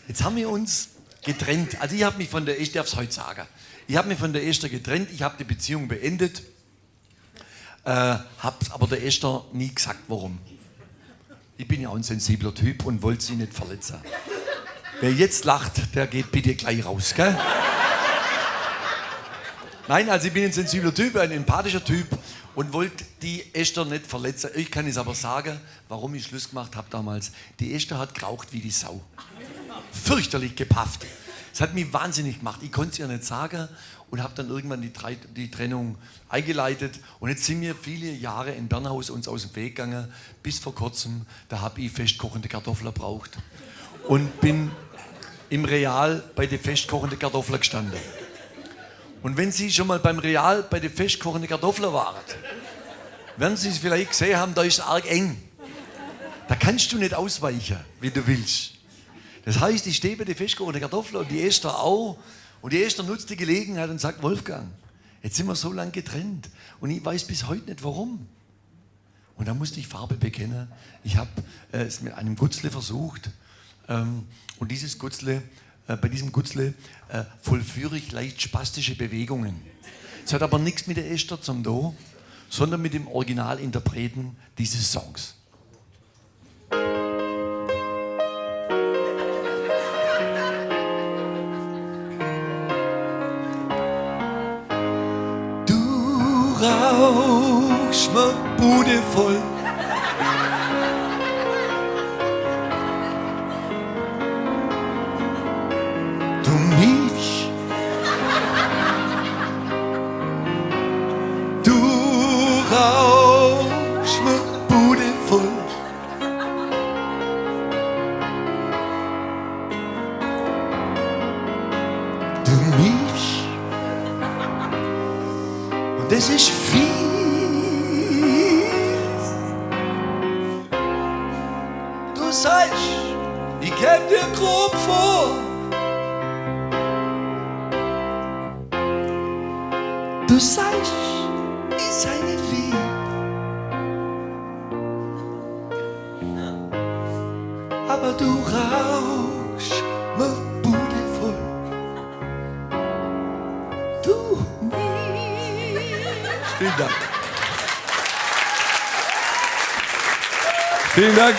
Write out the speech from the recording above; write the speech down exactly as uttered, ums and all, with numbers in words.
Jetzt haben wir uns getrennt. Also ich habe mich von der Esther, ich darf es heute sagen, ich habe mich von der Esther getrennt, ich habe die Beziehung beendet, äh, habe es aber der Esther nie gesagt, warum. Ich bin ja auch ein sensibler Typ und wollte sie nicht verletzen. Wer jetzt lacht, der geht bitte gleich raus, gell? Nein, also ich bin ein sensibler Typ, ein empathischer Typ und wollte die Esther nicht verletzen. Ich kann es aber sagen, warum ich Schluss gemacht habe damals. Die Esther hat geraucht wie die Sau. Fürchterlich gepafft. Es hat mich wahnsinnig gemacht. Ich konnte es ihr nicht sagen und habe dann irgendwann die, Trei- die Trennung eingeleitet. Und jetzt sind wir viele Jahre in Bernhaus uns aus dem Weg gegangen, bis vor kurzem, da habe ich festkochende Kartoffeln gebraucht und bin im Real bei den festkochenden Kartoffeln gestanden. Und wenn Sie schon mal beim Real bei den festkochenden Kartoffeln waren, werden Sie es vielleicht gesehen haben, da ist es arg eng. Da kannst du nicht ausweichen, wie du willst. Das heißt, ich stehe bei den festkochenden Kartoffeln und die Esther auch. Und die Esther nutzt die Gelegenheit und sagt: „Wolfgang, jetzt sind wir so lang getrennt und ich weiß bis heute nicht, warum.“ Und da musste ich Farbe bekennen. Ich habe, äh, es mit einem Gutzle versucht. Ähm, und dieses Gutzle, äh, bei diesem Gutzle, äh, vollführe ich leicht spastische Bewegungen. Es hat aber nichts mit der Esther zu tun, sondern mit dem Originalinterpreten dieses Songs. Du rauchst mir Bude voll. Du miefst. Du rauchst mir Bude voll. Du miefst. Und es ist fies. Du sagst, ich käm dir grob vor. Du sagst, ich sei nicht lieb. Aber du rauchst mir Bude voll. Du miefst. Vielen Dank. Vielen Dank.